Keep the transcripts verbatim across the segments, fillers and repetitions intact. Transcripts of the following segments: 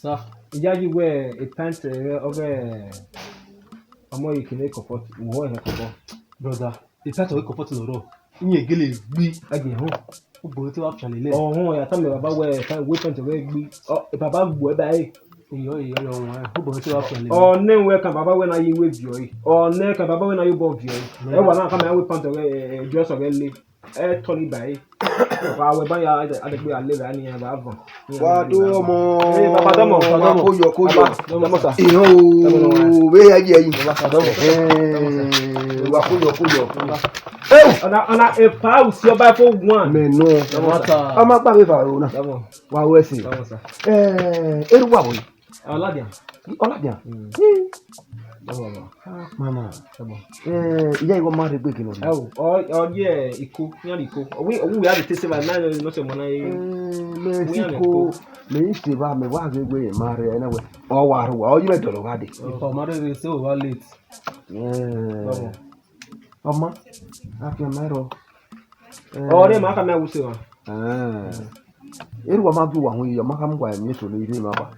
Sir. Iyayi wẹ e pant ẹre ọghe ọmọ Iyeke ne comfort, wọ ẹre comfort. Brother, e pant ọghe comfort nọ rrọọ. Iye gele gbi. Agbọn họn. Ugbọnrẹn te wa fian lele. Ọhọn, ya tama baba wẹ, ka wẹ pant ọghe gbi. Ọ, baba gbuẹ ba ẹre. Iyọ, iyọ, iyọ, wọn. Ugbọnrẹn te wa fian lele. Ọ nẹ wẹ ka baba wẹ na ye iwe viọ ẹre. Ọ nẹ ka baba wẹ na ye obọ viọ ẹre. Ẹ wa na ka ma wẹ pant ọghe, ẹ, ẹ, dress ọghe le. Ẹ tọ ni ba ẹre. Wa wẹ ba ya, adegbe a lele ni ya ba van. Wa do ọmọ. Ee, baba dọmọ. Wa ko yọ, ko yọ. Baba, dọmọ, sir. Iran o, vbe ya ye yi. Baba, dọmọ. Ee, wa ko yọ, ko yọ. Baba. Ee, ọna, ọna, epa usi ọba ẹfo wan. Mẹ nọ. Dọmọ, sir. Ọmọ gba vbe eva ro na. Dọmọ. Wa wẹ ẹse. Dọmọ, sir. Ee, eru wa wẹ. Ọladian. Ọladian. Mm. Dọmọ, baba. Mama. Dọmọ. Eh, iya igho ma rre egbe gele ọna. Ẹ o, ọ, ọ ye Iko, iran rre Iko. Ọ wi, ọ wi ya de te se va na, no se mo na ye. Eh, mẹ Wi iran Iko, Iko. Mẹ i se va, mẹ wa ghe wẹ ma rre ẹna wẹ. Ọ wa rre wa, ọ yi mẹ dọlọ gha de. Ipa ma rre se o wa late. Eh. Baba. Ọma, afian ma rrọọ. Eh. Ọ rre ma ka mẹ wu se wa. Eh. Erriọ wa ma gie uwa uhunmwu, ọ ma khama uwa emwi eto ne I rre emwa ba.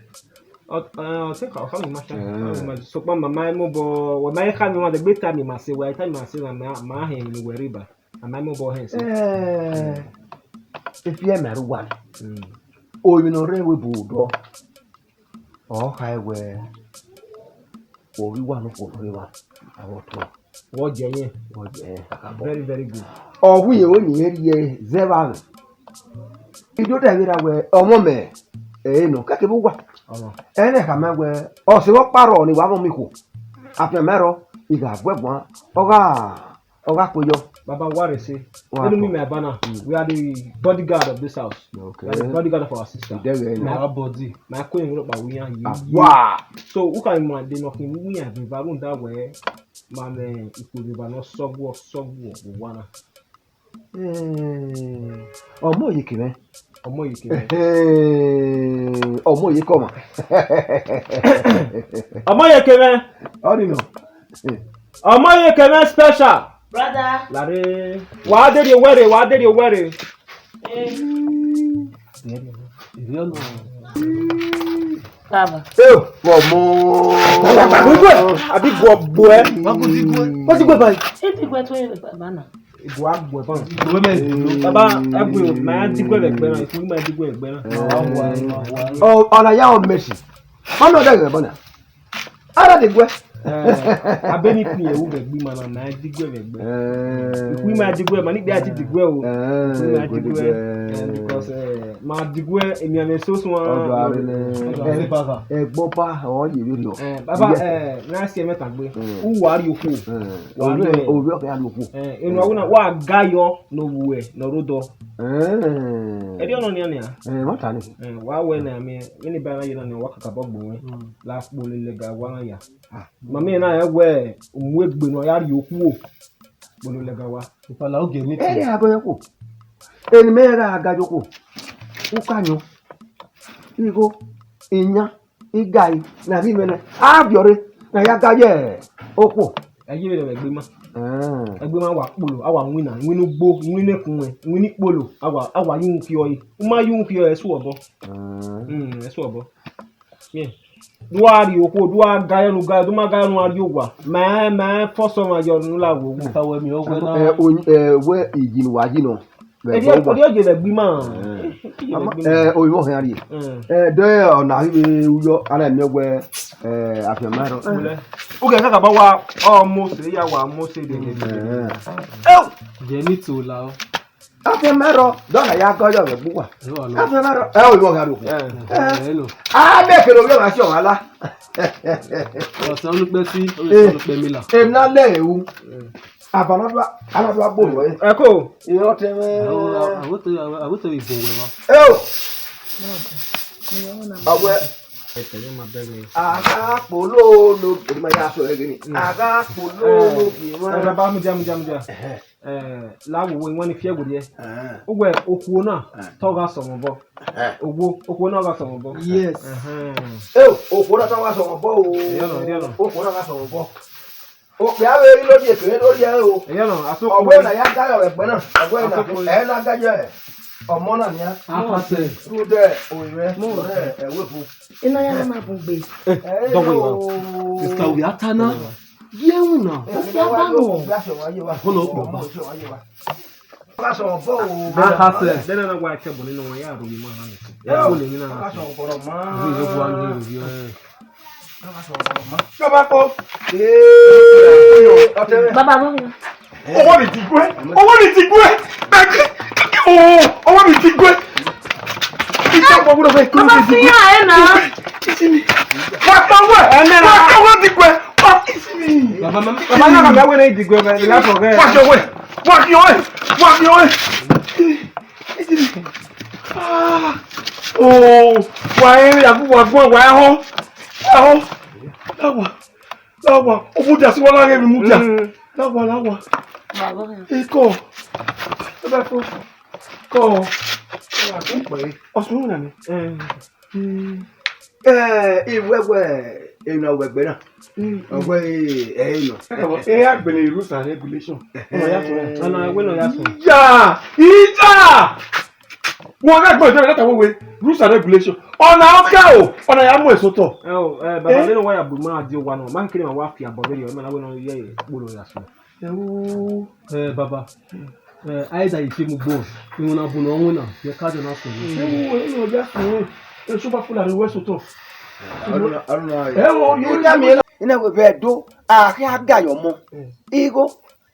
Ọ, ọ, ọ te ka, ọ khama ima sha. Eh. Ọ khama ima, sokpan ma ma mobọ, wẹ ma i khama ima, de egbe time ma se, wẹ time ma se na, ma, ma họn emwi ne uwẹ rre ba. A ma mobọ họn ẹse. Eh, efiẹmẹ aro uwa. Mm. Orinmwi ne ọ rre ẹvbo ebo odọ. Ọ kha wẹ, ovbi uwa ne okhuo nọ rre evba, avbe ọtuẹn. Wọ jẹ yẹn. Wọ jẹ yẹn. Very, very good. Ọ wu yẹn vbe ne irẹn rhie zẹ vbe aghẹ. I do dẹ vbe ra wẹ, ọmọ mẹ, ẹ i nọ, kẹkẹ vbe uwa. Ọmọ. Ẹnẹ khama wẹ, ọ sẹ vbe ọkpa rrọọ ne wa mwẹ ikhuo. Afianma rrọọ, I gha gu ẹguan, ọ gha, ọ gha kpe yọ. Baba, wa rhe ẹse. Wa Enu mi kọ. Mẹ aba na, Mm. we are the bodyguard of this house. Okay. We are the bodyguard of our sister. Idẹghẹ nẹ. Our body. Ma ko emwi rhọkpa vbe iran ye. Ah, wa. So, u khama ima de ne ọ khin vbe iran vbe eva rhunmwuda wẹ, ma mwẹ ikpevba ne ọ sọguọ, sọguọ vbe owa na. Eh, ọmọ Iyeke mwẹ. Ọmọ Iyeke mwẹ. Eh, ọmọ Iyeke ọmwa. Ọmọ Iyeke mwẹ. Ọ ni nọ. Ọmọ Iyeke mwẹ special. Brother. Lare. Wa de rhie owẹ rre, wa de rhie owẹ rre. Eh. Ivie ọnọ. Baba. Eh, ọmọ. Abi guọ gbuẹ. Wa gu di guẹ. Wọ́n ti gbé báyìí. Ẹ ti gbé tó yẹ bàbá náà. Ìgò àgbò ẹ̀fọn. Ìgò mẹ́rin. Baba, ẹgbẹ́ o, ma ya diguẹ vbe ẹgbẹ́ na, ìfúnni ma ya diguẹ vbe ẹgbẹ́ na. Ọ, ọna ya ọ mẹsi. Ọnọ dẹ ghẹ bọna. Ara de guẹ. Eh, abẹ ni kpin ẹwu vbe ẹgbẹ ima na, ma ya diguẹ vbe ẹgbẹ. Eh. Ìfúnni ma ya diguẹ, ma ni gbe ati diguẹ o. Eh, ìfúnni ma ya diguẹ. Eh, because, eh, ma diguẹ, èmi àmì ẹsẹ osun wa. Ọdọ ààrẹ nẹ. Ọdọ ààrẹ bàbá. Ẹgbọn pa, ọ yẹ vberriọ. Eh, baba, eh, na si ẹmwẹ tagbe. Mm. U wa rrie okhuo. Eh. Wa rrie. Ovbi ọkẹ ya rrie okhuo. Eh, enu awẹ na, wa ga yọ ne ovbuẹ ne ọ rre odọ. Eh. Ẹdẹ ọnọ nian nian. Eh, ma ta ni. Eh, wa wẹ na mi, vbene ba na ye na ni, wa kakabọ gbẹn wẹ. Mm. La kpolo lẹga wa na ya. Ah. Ma miẹn na rẹn wẹ, umuegbe ne ọ ya rrie okhuo. Kpolo lẹga wa. Ipala ogie ni. Eh, a gọ yọ okhuo. Eni mẹ gha ga yọ okhuo. U ka yọ. Igho, iyan, igai, na ghi mwẹ nẹ. A viọ rre, na ya ga ye okhuo. Ẹ ye vberriọ vbe ẹgbẹ ima. Eh. Ẹgbẹ ima wa kpolo, a wa winna, iwinna ugbo, iwinna ekhunmwu, iwinna ikpolo, a wa, a wa ye uhunmwu khiọ ẹre. U ma ye uhunmwu khiọ ẹre, ẹsu obọ. Eh. Mm, ẹsu obọ. Yeah. Do a rrie okhuo, do a ga yọ ne u ga, do ma ga yọ ne u gha rrie owa. Ma, ma force ọmwa yọ ne u la wo owa. Ka wẹ miẹn owẹ na. Eh, o, eh, wẹ iyi ne uwa yi nọ. Vbe Ẹdẹ, ẹgbẹ ọwa. Ẹdẹ ọ ye vbe ẹgbẹ ima. Eh. Ọ ye vbe ẹgbẹ ima. Eh, oyi vbe ọhẹn a rrie. Eh. Eh, de ọna ghi vbe uyọ, a na miẹn wẹ, eh, afianma rrọọ. Wẹlẹ. Ukẹ kakabọ wa, ọ Mose, ya wa Mose dede. Eh. Jẹ ni to la o. Afianma rrọọ, dọna ya gọ yọ vbe ẹgbẹ uwa. Afianma rrọọ, ẹ, oyi vbe ọhẹn a rrie okhuo. Eh. Eh. Eh, no. A mẹ kere ovbi ọmwa si ọmwa la. Ọsẹ onukpẹ si, ọsẹ onukpẹ mila. Emwi na lẹ ewu. Eh. Aba na dua, a na dua gbe orhuẹ. Ẹko. Irẹn ọtẹn mwẹ. Awoto, awoto, awoto ibo wẹ wa. Eo. Ọwẹ. Ẹkẹ yẹn ma bẹghe. Agha kpolo no, eri ma ya sọ ẹghe ni. Mm. Agha kpolo no bi ma. Ẹ, baba, mudia, mudia, mudia. Ẹhẹ. Eh, la wo wo iwan ni fiẹ werriẹ. Ẹhẹ. Uwẹ okhuo na, ẹhẹ, te ọ gha sẹ mwẹ obọ. Ẹhẹ. Owo, okhuo na ọ gha sẹ mwẹ obọ. Yes. Ẹhẹn. Eo, okhuo na te ọ gha sẹ mwẹ obọ o. Ẹyọ nọ, ẹyọ nọ. Okhuo na gha sẹ mwẹ obọ. Okpia vbe rre lodi ekere lodi ẹre o. Ẹyọ nọ, asoko. Ọghe na ya ga yọ vbe ẹgbẹ na. Ọghe na, asoko, ẹ na ga yọ ẹ. Ọmọ na nian. Akhasẹ. Rhunmwuda orinmwẹ, rhunmwuda ẹvbo ebu. Ena ya na bun gbe. Dọgba wa. Sista, ovbi a ta na. Gie ẹwu na. Ovbi a ta na. Ọna ọkpọ ba. Akhasẹ. Dena na wa ẹkẹ bọ nene ọmwa ya ro ima ha nẹ. Ẹvbo ne emwi na. Akhasẹ ọbọrọ ma. Ovbi a ta na. Baba ko. Baba mo. Ọwọ́ mi ti gbẹ. Ọwọ́ mi ti gbẹ. Bẹ́ẹ̀ni. Ọwọ́ mi ti gbẹ. Ìjọba gbọ́dọ̀ fẹ́ kí ló ti gbẹ. Wà á tọwọ́ ẹ̀. Wà á tọwọ́ ti gbẹ. Wà á kí sí mi. Baba, baba, baba, baba, wà á tọwọ́ ẹ̀. Wà á tọwọ́ ẹ̀. Wà á tọwọ́ ẹ̀. Ah. Oh. Wà á yẹ, wà á gbọ́, wà á hàn. Wà á hàn. Láwa, láwa, ó mú jà sí wọn lára mi mú jà. Mm. Láwa, láwa. Bàbá. Ikọ̀. Ẹ bá fọ́. Kọ́. Ọ̀sùn wò nani? Mm. Eh, iwẹwẹ, ena wẹgbẹ na. Mm. Ọgbẹ, eh, ena. Ẹ agbele rules and regulation. Ọmọ ya sọ. Ọna wẹ nọ ya sọ. Ìjà! Ìjà! Wọ́n rẹ̀ gbọ́n ìjọba ìdáta wẹ̀wẹ̀ rules and regulation. Ọna ọkẹ́ o, ọna ya mú èso tọ̀. Ẹ o, ẹ, baba, eh? Lẹ́nu wáyà bùnmọ́ àdìo wa náà, má kéré wọn wá fi àbọ̀ lórí ọmọ náà wẹ̀ náà yẹ ìpolówó yà sọ. Ẹ wo. Ẹ, baba, ẹ, a i da yi fi mu gbọ, iwinna bu ne ọ winna, yẹ ka dẹ na sunu. Ẹ wo, ẹ wo, ya sunu. Ẹ, soba fula ni wẹ sotọ. Aruna, Aruna. Ẹ wo, yo ya mi. Ina we vẹ do, a kha ga yọ mọ. Igho,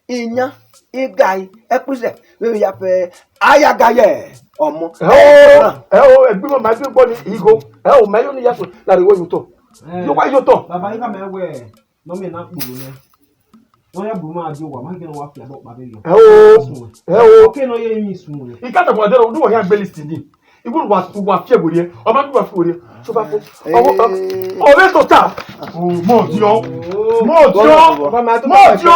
iyan, igai, ẹkprisẹ, vbe ya fẹ, a ya ga yẹ ọmọ. Ẹ wo, ẹ wo, ẹgbẹ mọ, ma ẹgbẹ gbọ ni igho. Ẹ wo, ma yo ni ya sunu, na re wẹ yo tọ. Yo wa yo tọ. Baba, ighẹ mẹ wẹ, nọ mẹ na kpolo nẹ. Nọ ya bu ma di owa, ma gẹn wa fi abọ kpa vberriọ. Ẹ o, ẹ o. Ọke nọ ye emwi sun wẹ. I ka tama dẹ, udu wa ya gbe list ni. Ibu wa, wa fi ẹwe riẹ, ọ ma du wa fi ẹwe riẹ. So ba fo. Ọwọ, ọwọ to ta. O, mo di ọ. Mo di ọ. Mo di ọ.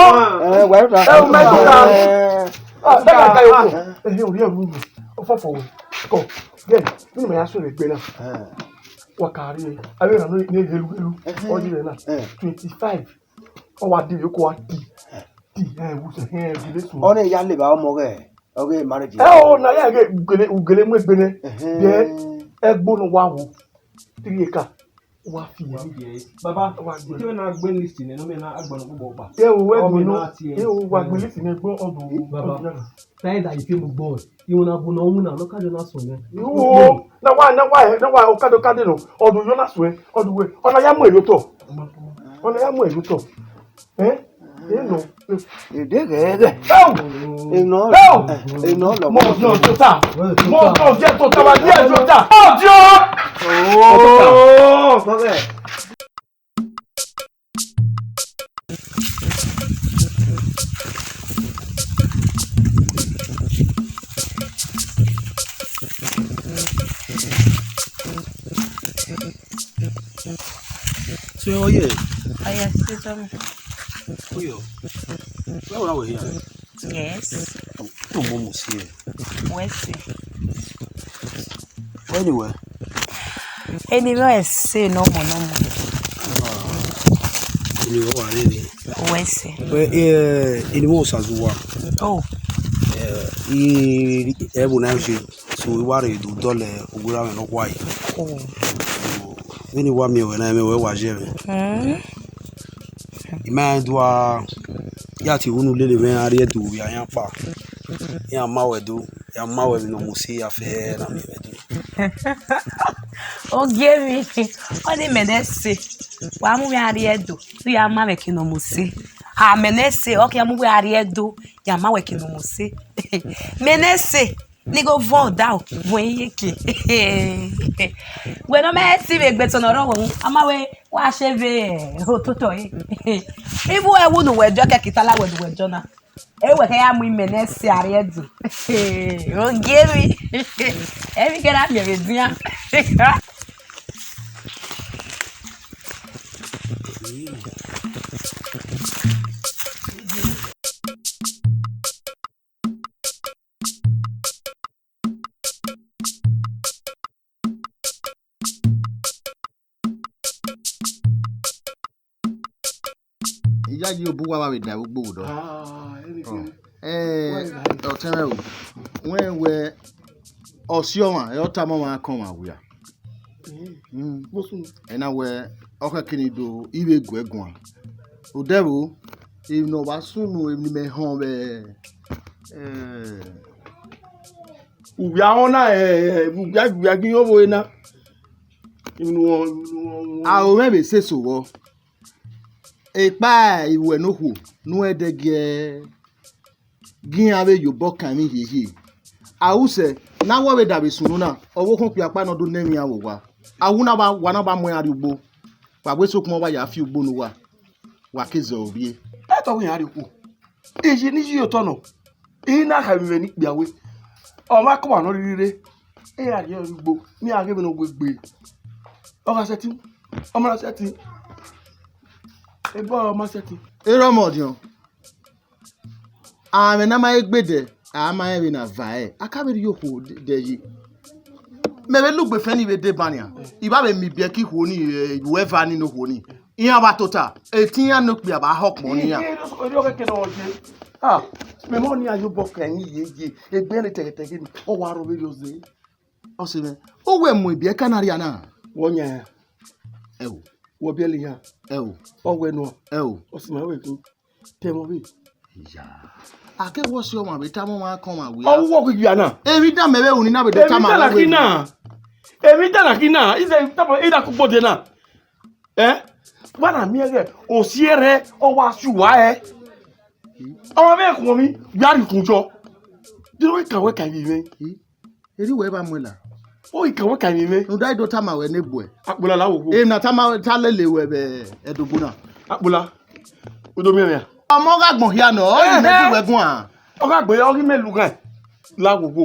Ẹ, wa ta. Ẹ, o ma to ta. Ah, da ka yo. Ẹ, o ri ẹwu. O fọ fọ wẹ. Kọ. Gẹn, ni ma ya so re gbe na. Wa ka ri. Ave na no ne helu helu. Ọ di re na. Twenty-five. Ọ wa di, ko wa di, di, ẹ, wusẹ, ẹ, di le sun. Ọ ne ya leba ọmọ ghẹ, ọ ghe marriage. Ẹ o, na ya ghe ugele, ugele mu egbe nẹ. Ẹhẹn. Yẹ, ẹgbo ne wa wo, three acre, wa fi yẹ. Baba, wa gbe. Ike na gbe list nẹ, nọ mẹ na agbọn kpo ba. Ẹ o, wẹ gbe no, ẹ o, wa gbe list nẹ gbọ ọdọ. Baba. Tae da ife mu gbọ, iwinna bu ne ọ winna, nọ ka dẹ na sunu. Iwo, na wa, na wa, na wa, okado kade nọ, ọdọ yo na sunu, ọdọ wẹ, ọna ya mu ẹre otọ. Ọna ya mu ẹre otọ. Eh? Eno. Ede gẹgẹ. Eo! Eno. Eo! Eno lọ. Mo di ọjọ ta. Mo di ọjọ ta, wa di ọjọ ta. Mo di ọ! Oh! So, oh yeah. Oh yes, please tell me. Oh yeah. Where were we here? Yes. Oh, oh, mom was here. Where's he? Anywhere. Anywhere I say no more, no more. Ah. Anywhere, what really? Where's he? Well, yeah, anywhere was as well. Oh. Yeah, he, he, he, So I ware do dọlọ ugbera mwẹ nọ khuae. Oh. So, vbene I wa miẹn wẹ na, I miẹn wẹ wa ye mwẹ. Mm. I ma rẹn do a, ya tie unu lele mwẹ, a rhie do vbe ayan kpa. Iran ma wẹ do, iran ma wẹ vbe ne ọ mu si ya fẹ na miẹn mwẹ do. Ogie mwẹ, ọ ni mẹ nẹ sẹ. Wa mu mwẹ a rhie do, so ya ma mwẹ ke ne ọ mu si. A mẹ nẹ sẹ, ọ ke ya mu wẹ a rhie do, ya ma wẹ ke ne ọ mu si. Mẹ nẹ sẹ. Ni go vọn da o, vọn iye ke. Wẹ ne ọ mẹ si vbe egbe tọn ne ọ rrọọ wẹ, a ma wẹ wa share vbe ototọ ẹre. Ibu ẹwu ne uwẹ jọ kẹ ke itala wẹ ne uwẹ jọ na. Ẹ wẹ kẹ ya mu imẹ nẹ sẹ a rhie do. Ogie mwẹ. Emwi kẹ na miẹn vbe edian. Iyayi obu wa vbe da ugbo dọ. Ah, ẹnìkan. Eh, ọtẹn mwẹ o. Wẹ wẹ Ọsi ọmwa, ẹ, ọ tama ọmwa akọn ọmwa wia. Mm. Ẹ na wẹ, ọ khẹke ni do, I vbe guẹ guan. Odẹ vbo, emwi ne ọ wa sunu, emwi ne imẹ họn vbe, eh, uwia họn na, eh, uwia, uwia ghi yọ vbe na. Emwi ne uwọ, emwi ne uwọ, aro mwẹ vbe sese vbọ. Ekpa iruẹ ne okhuo, ne uwẹ dẹ gie, gie iran vbe ye obọ kan emwi hiehie. Ausẹ, ne a wẹ vbe davbe sunu na, ọvbokhan okpia ọkpa ne ọ do nẹ emwi iran vbe owa. A wu na wa, wa na wa mu iran rrie ugbo. Wa wẹ sokpan ọ wa ya fi ugbo ne uwa, wa ke zẹ ovbi e. Ẹtọ wẹ iran rrie okhuo. Iye ne iye otọ nọ, I na kha vbe mwẹ ne ikpia wẹ. Ọ ma kọmwa ne ọ rhirhi rre, iran rhie ọre ugbo, ne iran ghe vbene ọ wegbe. Ọ gha sẹtin, ọ ma na sẹtin. Ebe ọ ma sẹtin. Erha ọmọ ọdiọn, amwẹ ne a ma he gbe dẹ, a ma rẹn vbe na va ẹre, a ka vbe rhie okhuo dẹ yi. Mẹ vbe lugbe fẹn ni vbe deba nian, I vba vbe miẹn ibiẹka ikhuo ni, eh, whoever ni ne okhuo ni. Iran vba tota, etẹn iran ne okpia vba họkpọn ne iran. Erriọ kẹkẹ ne ọ ye. Ah, mẹ mọ ne iran ye obọ kan emwi hiehie, egbe ne tẹghẹtẹghẹ ni, ọ wa rrọọ vberriọ zẹ. Ọse mwẹ, u wẹ mu ibiẹka na rria na? Wẹ ọ yan. Ẹo. Wẹ ọ biẹlẹ iran. Ẹo. Ọ wẹ nọ. Ẹo. Ọse mwẹ wẹ khin. Te ẹmwẹ ọvbehe. Iya. A ke wẹ ọsi ọmwa vbe tama ọmwa akọn ọmwa wia. Ọ wẹ uwọ ghi ya na. Emwi dan mẹ vbe ru ni na vbe do tama ọmwa wẹ. Emwi dan na khin na. Ize tama, I da kugbo de na. Eh? Wa na miẹn ghẹ, osi ẹre, ọ wa si uwa ẹre. Ọ vbe khuọnmwi, ya rhie ukun yọ. Diro ka wẹ ka emwi mwẹ. Erha uwẹ vba muẹn la. O i ka wẹ ka emwi mwẹ. Rhunmwuda I do tama ruẹ ne egbuẹ. Akpọla la wo wo. Emwi na tama, ta lele ruẹ vbe ẹdogbo na. Akpọla. U do miẹn mwẹ a? Ọmọ gha gbọn hia nọ, ọ ghi mẹ, ẹhẹ, di wẹ guan. Ọ gha gbọn, ọ ghi mẹ lughan. La wo wo.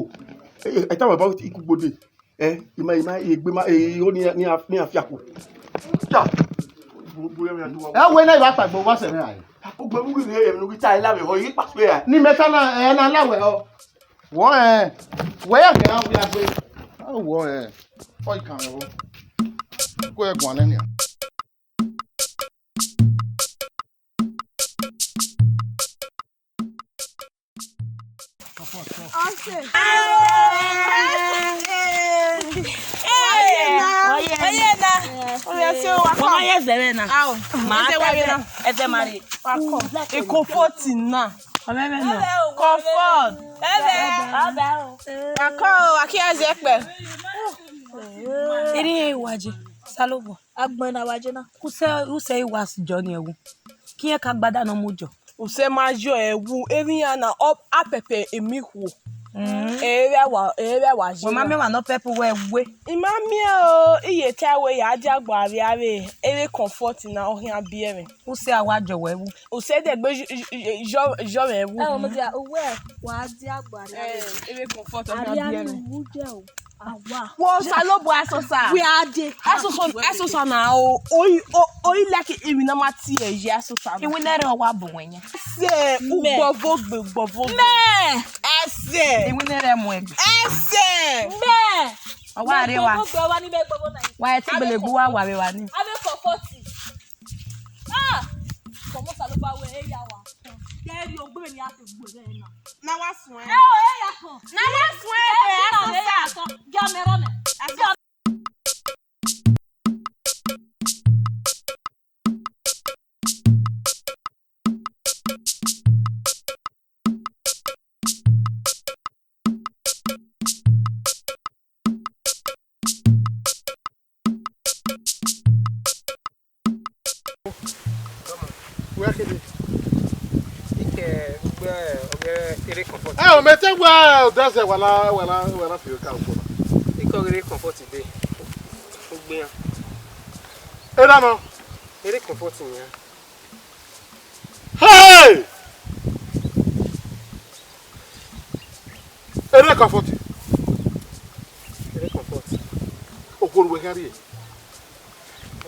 Eh, eh, I tama about ikugbo de. Eh, ima, ima, egbe ma, eh, igho ni, ni a, ni a fiako. Ja. Ẹ wẹ na, I vba kpaegbe, wa sẹ mwẹ rae. Ugbo mu ghi rhie emwi ne u ghi ta ẹre la vbe họ, I ghi kpasẹ rae. Ne imẹ ta na, ẹ na la wẹ họ. Wọ rẹn, wẹ ya gẹra wia gbe. A wọ rẹn, ọ i kan vbe vbo. Ku ẹ guan nẹ nian. Ọse. Ọyena. Ọyena. Ọyena. Wa ma ye zẹvbe na. Ao. Ma ẹzẹ wa ye na. Ẹzẹ ma rre. Wa kọ. Eko forty na. Ọmọ ẹmwẹ na. Comfort. Wa kọ o, wa kẹ ẹzẹ kpẹ. Erha iran wa je. Osanobua. Agbọn ne a wa je na. Usẹ, usẹ i wa jọ ni ẹwu. Ke irẹn ka gbada ne ọ mu jọ. Usẹ ma yọ ẹwu, emwi iran na, ọ, a pẹpẹ emwi ikhuo. Mm. Ẹ vbe wa, ẹ vbe wa ye. Wẹ ma na. Miẹn wa ne ọ pẹpẹ uwẹ ẹwu. I ma miẹn o, I ye ta wẹ ya dia gba vbe avbe, ẹ vbe Comfort na, ọ khian biẹ mwẹ. Usẹ a wa jọ wẹ ẹwu. Usẹ dẹgbe yọ, yọ, yọ mwẹ ẹwu. Ẹ, ọmọ dia, uwẹ wa dia gba vbe avbe. Ẹ, ẹ vbe Comfort, ọ khian biẹ mwẹ. Avbe a wu jẹ o. Awa. Wo Osanobua ẹsosa. We are the. Ẹsosa, ẹsosa na o, o, o, o, I like emwi ne ọ ma tie ye ẹsosa na. Iwinna ẹre ọ wa bu wẹ yan. Ẹse, ugbọvo gbe ugbọvo gbe. Mẹ. Ẹse. Iwinna ẹre mu ẹgbe. Ẹse. Mẹ. Ọ wa rre wa. Ugbọvo gbe wa ni mẹ ugbọvo na. Wa ẹtin gbelegbe wa wa vbe wa ni. Avbe Comfort. Ah! Kọmọ Osanobua wẹ, e ya wa. Kẹ ẹ rhie ogbe ni a ke gbe rẹ na. Na wa suẹn. Ẹ o, e ya kọ. Na wa suẹn, ẹ, ẹ, ẹsosa. Ẹ ya kọ. Gia mẹ rọ nẹ. Wẹ kede. Ike gbe ọghe erha Comfort. Ẹ o, mẹ te wẹ odẹsẹ wa na, wa na, wa na fi ka ukpo na. Ike ọghe erha Comfort de. Ugbe yan. Erha nọ. Erha Comfort yan. Hey! Erha Comfort. Erha Comfort. Okhuo ne uwẹ khian rrie.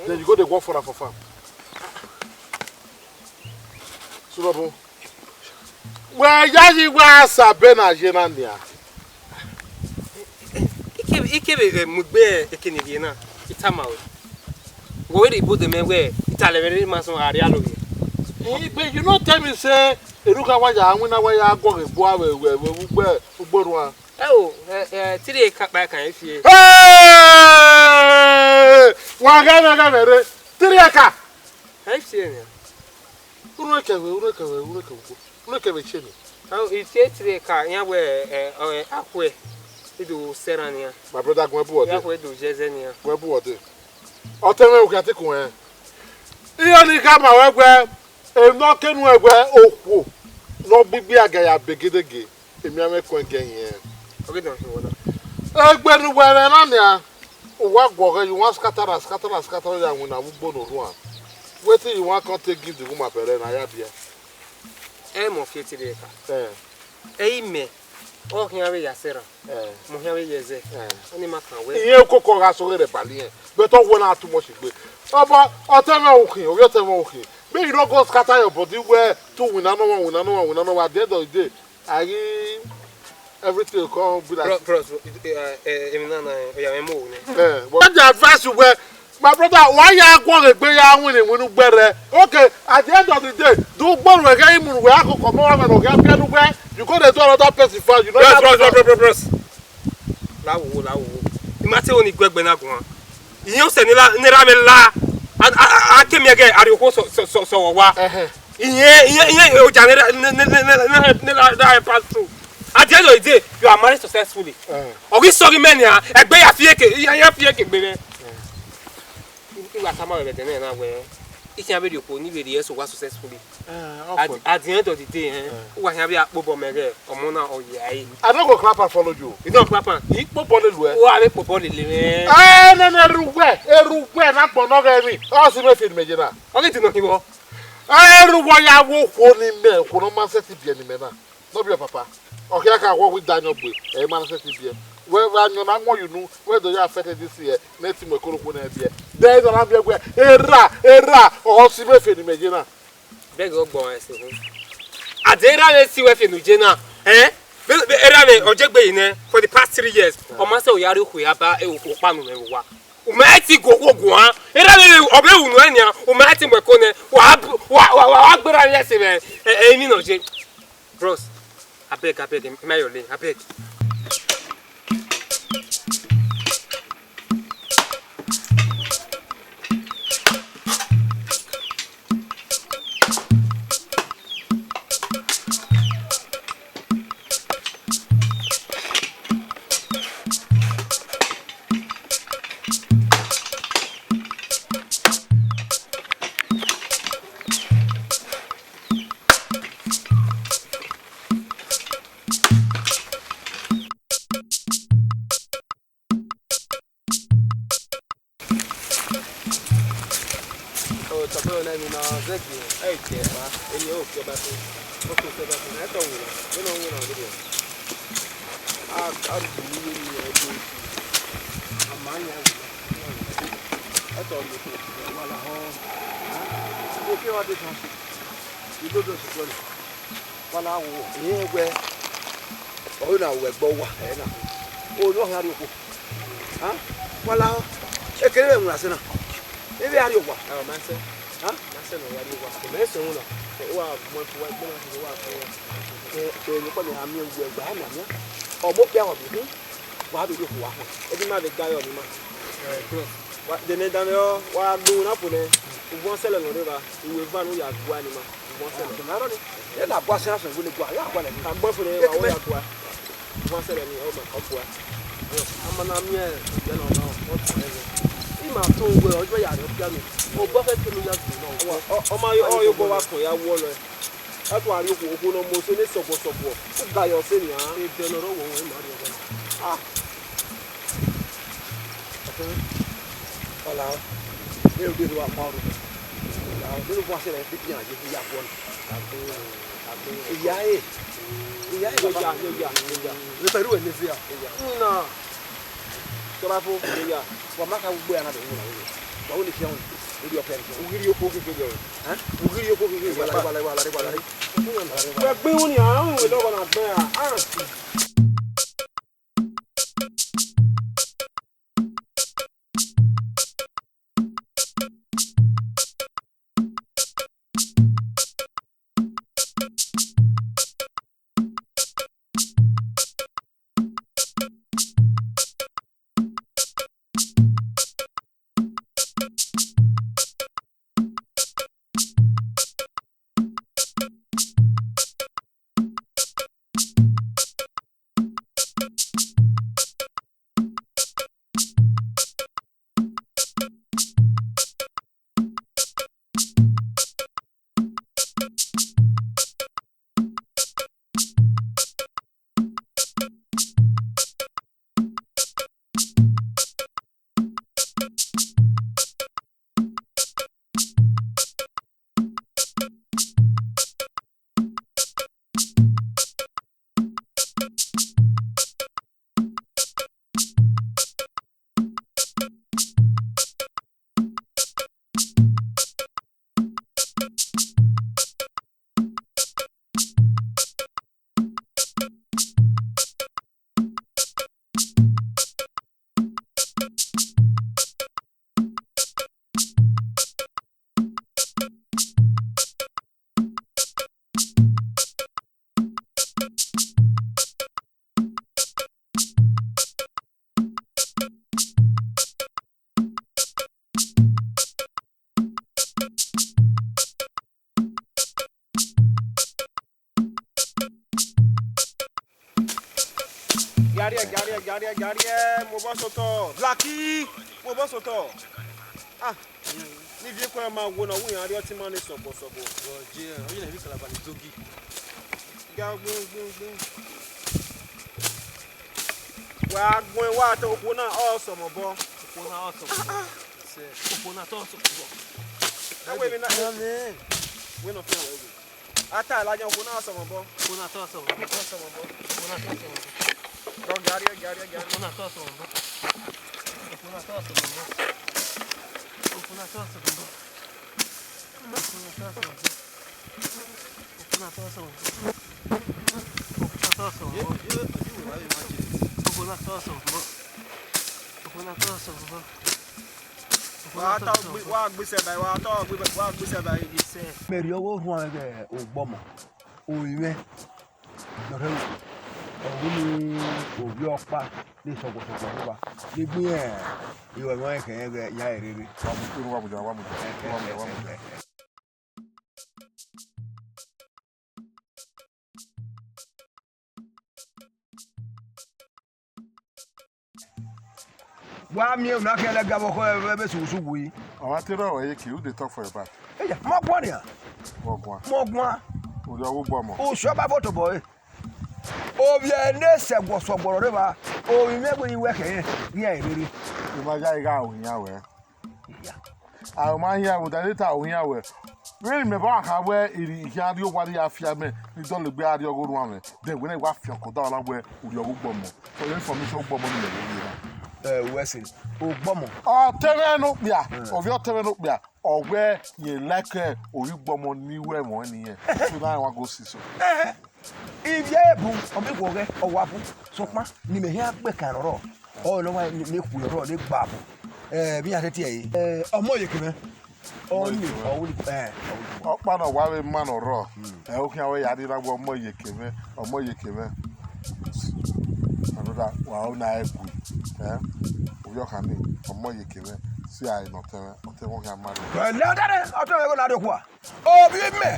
Then you go dey work for am for farm. Sunọbọ. Wẹ yayi wa sa be na ye na nia. Ike, ike vbe mu egbe eke ni rhie na, I tama ruẹ. Wẹ wẹ rhie ibo de mẹ wẹ, I ta lẹ mwẹ rre ma sọn gha rrie alo vbe. Eh, but you no tell me say, erhukhan wa ya winna wa ya guọghọ egbe uwa vbe, vbe, vbe ugbo, ugbo erha. Ẹ o, ẹ, ẹ, three acre kpa kan e fi ẹre. Hey! Wa ghẹ mwẹ, ghẹ mwẹ rre. Three acre. Ẹ fi ẹre nian. Unu ekẹvbe, unu ekẹvbe, unu ekẹvbe, unu ekẹvbe che ni. Ẹ o, I fi three acre, iran wẹ, ẹ, ẹ, akhuẹ, I do sẹ erhan nian. My brother, gun ẹbu ọdẹ. Akhuẹ do ye ẹzẹ nian. Gun ẹbu ọdẹ. Ọtẹn mwẹ, u khian te kun ẹn. Iran ni khama ruẹ wẹ, emwi ne ọ kẹ nuẹn wẹ okhuo ne ọ gbe igbiagẹ ya be gedege, emianmwẹ kuẹn gẹ yẹn. Ọ ghi dọn khin wẹ na. Egbe ne uwẹ mwẹ na nian, uwa guọghọ, you wan scatter, scatter, scatter ya winna vbe ugbo ne orhuan. Wetin you wan come take give the woman bẹrẹ na ya biẹ? Ẹ mọ fi three acre. Eh. Ẹ i mẹ, ọ khian vbe ya sẹ erhan. Eh. Mẹ ọ khian vbe ye ẹzẹ. Eh. Ọni ma kan wẹ. Irẹn ukoko gha soghe rẹ bali irẹn. But ọ wẹ na too much egbe. Ọba, ọtẹn mwẹ ukhin, ovbi ọtẹn mwẹ ukhin. Make you no go scatter your body where two winna no one, winna no one, winna no one. At the end of the day, I give everything come be like. Bro, bro, so, eh, eh, emwi na na, eh, oya, emu ne. Eh, but I dey advise you well. My brother, why you go egbe ya win, win ugbẹrẹ? Okay, at the end of the day, do gbọnu ẹghẹ imu wẹ akoko mọ wa no gha pianu wẹ, you go dey do another person for you know. Bros, bros, bros, bros, bros. La wo, la wo. I ma te oni gu egbe na guan. Iye ose ni la, ni ra me la. A, a, a, a ke mi ẹgẹ, a rhie okhuo sọ, sọ, sọ, sọ wa. Ẹhẹn. Iye, iye, iye, oja ni ra, ni, ni ra, ra pass through. At the end of the day, you are married successfully. Ẹhẹn. Ọ ghi sọ ghi mẹ nian, egbe ya fi eke, ya, ya fi eke gbe mwẹ. Ẹhẹn. I wa tama wẹ vbe ẹdẹ nẹ na wẹ, I khian vbe rhie okhuo, ne I vbe rhie ẹse owa successfully. Eh, of course. At, at the end of the day, eh, eh, uwa khian vbe a kpobọ mẹ ghe ọmọ na ọ ye a re. I no go clap and follow you. You don't clap am. I kpobọ lele uwẹ. Uwa vbe kpobọ lele mwẹ. Eh, nene erha uwẹ, erha uwẹ na gbọnnọ ghe emwi. Ọ si mwẹ fi ne imẹ ye na. Ọ ghi dino khin vbọ? Eh, erha uwẹ ya wo okhuo ne imẹ, okhuo ne ọ ma sẹtin biẹ ne imẹ na. No be your papa. Ọ khian ka wọ wẹ I da ayọn gbe, ẹ i ma na sẹtin biẹ. Wẹ, wẹ ayọn na wọn ye unu, wẹ do ya affect this year, ne ẹ ti mu ẹko rokhuo ne ẹ biẹ. Then I na biẹ wẹ, erha, erha, ọ si mwẹ fi ne imẹ ye na. Beg ọ gbọ ẹse hin. Ade erha mwẹ si wẹ fi ne u ye na, eh? Be, be, erha mwẹ, ọ je gbe yi nẹ, for the past three years, ọ ma sẹ ọ ya rhie okhuo ya ba, eh, okhuo kpa nu mwẹ vbe owa. U ma ti gu okhuo guan. Erha mwẹ, ọ be unu ẹn nian, u ma ti mu ẹko nẹ, wa, wa, wa, wa, wa gberra mwẹ ẹse mwẹ, eh, eh, emwi ne ọ ye. Bros, abeg, abeg, am I your lane, abeg. Ọ, tọbọ na emwi na zẹgiẹ, ẹ i ke ẹkpa, eni o ke ba to, o to ke ba to, na ẹtọ winna, vbene ọ winna vberriọ. A, a ru ni vbene iran do, a ma yan winna, ẹtọ ni ko, wa la họn, ẹ, ibo ke wa de kan, ibo do si kọni. Wa na wo, irẹn wẹ, ọ na wẹ ẹgbẹ uwa, ẹ na. O, ne ọ khian rhie okhuo. A? Wa lahọ. Ekene vbe ẹwun na sẹ na. Ẹ vbe a rhie owa. A, ma sẹ. A? Ma sẹ ne ọ ya rhie owa. Mẹ sẹ ẹwun na. Ẹ, wa mu ẹko wa, ẹgbẹ na sẹ wa fẹ. Ẹ, ẹ, ne ọkpa mẹ a miẹn uwu ẹgba, a miẹn a miẹn. Ọ mu okpia wa bu. Wa vbe rhie okhuo wa họn. Ẹ di ma vbe ga yọ ne ima. Ẹ, bro. Wa, de ne danmwehọ, wa gbe uhunmwu na fo nẹ, uvọn sẹlẹ ne ọ rre evba, uwu eva ne u ya gua ne ima, uvọn sẹlẹ. Ọtẹn na rọ ni, ẹ na gua sẹ asọn wele gua, ya gua lẹ ni. Agbọn fo nẹ, wa wo ya gua. Uvọn sẹlẹ ni, ọ ma, ọ gua. Ama na miẹn, ya na, ọ ma, ọ tọn ẹvbo. I ma tọn uwẹ, ọ jọ ya rẹ, ọ bia mi. Obọ fẹ kenu ya gbe nọ. Ọ, ọ, ọ ma yo, ọ yo bọ wa kọn ya wọ lọ. Ẹkua rhie okhuo, okhuo ne ọ mose ne sọguọ sọguọ, u ga yọ ọse nian. Edẹ ne ọ rre ọwọnmwẹ ma rhie ọwọnmwẹ. Ah. Ọla, ne u dee wa kpa oro. Ọla, ne u bọ asẹ rẹ, bi bian ye, ya guọ nẹ. Iya e. Iya e, baba. Iya, iya, iya. Vbe pẹrẹ uwẹ ne zia. Iya. Nna. Tọba fo, iya. Wa ma ka ugbo ya na do wuna wele. Wa wele khian wele. Uri ọkẹ ni. Ugiri okhuo keke yọ. Ẹ? Ugiri okhuo keke yọ. Wala, wala, wala, wala. Wẹ gbe uni a, unu wele ọgọ na gbẹn a. Ah. Gariẹ, gariẹ, gariẹ, gariẹ, mobọ sotọ. Lucky, mobọ sotọ. Ah, ne ivie kue ma wo ne ọ wu iran rrie ọtẹn ima ne sọgbọ sọgbọ. Ọ je, ọ ye ne emwi kalaba ni zogi. Ga gbin, gbin, gbin. Wa gbẹn wa ta okhuo na ọ sọmọ obọ. Okhuo na ọ sọmọ obọ. Sẹ, okhuo na ọ sọmọ obọ. Ẹ wẹ emwi na. Amen. Wẹ nọ fian wẹ wẹ. A ta la yan okhuo na ọ sọmọ obọ. Okhuo na ọ sọmọ obọ. Ọ sọmọ obọ. Okhuo na ọ sọmọ obọ. Rọ gariẹ, gariẹ, gariẹ. Okhuo na ọ sọmọ obọ. Okhuo na ọ sọmọ obọ. Okhuo na ọ sọmọ obọ. Okhuo na ọ sọmọ obọ. Okhuo na ọ sọmọ obọ. Okhuo na ọ sọmọ obọ. Okhuo na ọ sọmọ obọ. Okhuo na ọ sọmọ obọ. Wa ta gbi, wa gbi sẹ ba, wa ta gbi, wa gbi sẹ ba. Mẹ rhie ọghe orhuan ghe Ogbọmọ, orinmwẹ, nọ rre ẹvbo, ọ wu ne ovbi ọkpa ne sọguọsọguọ rre evba, ne gbe irẹn, iruẹmwẹ ọnrẹn khẹ rẹn ghẹ ya ẹre rre. Wa mu, wa mu, wa mu, wa mu, wa mu. Wa miẹn unu na khian lẹga vbe ọkhọ ẹvbo sughusughuu yi. Ọ ma te rrọọ ẹre ke, who dey talk for your back? Eya, mọ guan nian. Mọ guan. Mọ guan. Orhiọghe Ogbọmọ. Ushọ ba vbe tobọ ẹre. Ovbi ẹre ne sẹguọsọguọ rre evba, ovbi mwẹ wẹ iwẹ khẹ rẹn, iran rere. I ma ya ighe aro khian wẹ. Iya. Aro ma hian wẹ, da ne ta aro khian wẹ. Vbene mẹ ba kha wẹ, I khian rrie owa ne I ya fian mẹ, ne I dọlegbe a rrie ọghe orhuanmwẹ, then wẹ ne I wa fian ọkọ da ọna wẹ, Orhiọghe Ogbọmọ. For your information, Ogbọmọ ni mẹ vbe rrie na. Ẹ, wẹ sẹ, Ogbọmọ. Ọtẹn mwẹ ne okpia, ovbi ọtẹn mwẹ ne okpia, ọ wẹ rẹn like Orhiọghe Ogbọmọ ne I ru ẹmwẹ ọnrẹn ne irẹn. So na wa go see so. Ivbi ebu, ọ miẹn ikhuo ọghẹ, ọ wa bu, sokpan ne imẹ hia gbe kan rrọọ, ọ ne ọ wa ne khuo rrọọ ne gba bu. Ẹ, vbe iran sẹtin ẹre. Ẹ, ọmọ Iyeke mwẹ. Ọ ni, ọ wu ni, ẹ, ọ wu ni. Ọkpa ne ọ wa vbe ma ne ọ rrọọ, ẹ, okhian wẹ ya rhie na wẹ ọmọ Iyeke mwẹ, ọmọ Iyeke mwẹ. My brother, wa ru na ẹgui, ẹ, ovbi ọkhan ni, ọmọ Iyeke mwẹ, si a nọ ọtẹn mwẹ, ọtẹn mwẹ okhian ma rre. Ẹ, lẹ ọdẹrẹ, ọtẹn mwẹ igho na rrie okhuo. Ovbi mẹ,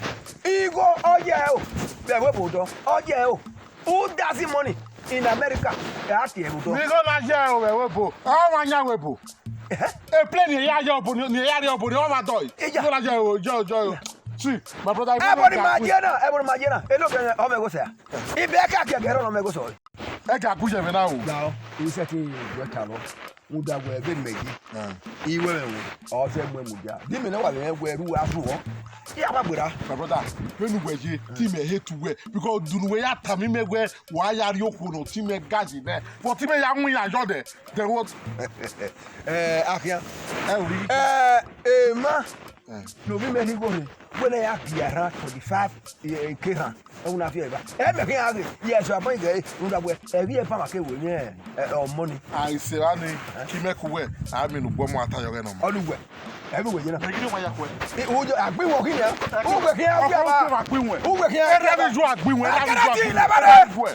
igho ọ ye ẹre o, vbe ẹvbo obo odọ, ọ ye ẹre o. Who doesn't money in America? Ẹ a tie ẹre odọ. Ni igho na ye ẹre o, vbe ẹvbo obo, ọ wa yan vbe ebo. Ehe. A plane ne ya ye obo ni, ne ya rrie obo ni, ọ ma dọe. Iya. Igho na ye ẹre o, yo, yo, yo. See, my brother, ẹvbo ni ma ye na, ẹvbo ni ma ye na. Elo kẹ ọ mẹ gho sẹ. Ibe ka kẹ gẹrẹ ọ mẹ gho sẹ. Ẹ ka gu ye vbe na o. Ya o, I sẹtin wẹ talọ. Rhunmwuda wẹ vbene imẹ ye, I wẹ mwẹ wu, ọ zẹ muẹn mudia. Di mẹ ne wa vbe rẹn wẹ ru a ru ọ, I ya wa gberra. My brother, vbene uwẹ ye, te imẹ hate uwẹ, because unu wẹ ya tama imẹ wẹ wa ya rrie okhuo ne ọtẹn mwẹ ga yi nẹ, but imẹ ya wọn iran yọ nẹ, then what? Eh, akhian. Eh, ori. Eh, emwa, eh, ne ovbi mẹ rhie igho rre, wẹ ne ya gie around twenty-five, eh, K rand. Ẹwu na fi ẹre ba. Ẹ mẹ khian ghe, yes, abọ ighe, rhunmwuda wẹ, ẹvbi ẹba ma ke wẹ nẹ, ẹ, ọmọ ni. A, isẹ ra ni, ki mẹ ku wẹ, a miẹn ne Ogbọmọ a ta yọ ghẹ nọ ma. Ọ ni wẹ, ẹ bi wẹ ye na. Ẹ gidi wa ya kuẹ. Ẹ, wo jọ, agbin wọ khian. Uwẹ khian, ọkọ uwẹ ba. Agbin wẹ. Uwẹ khian. Ẹ ra bi ju agbin wẹ, ẹ ra bi ju agbin wẹ. Ẹ ra bi ju agbin wẹ.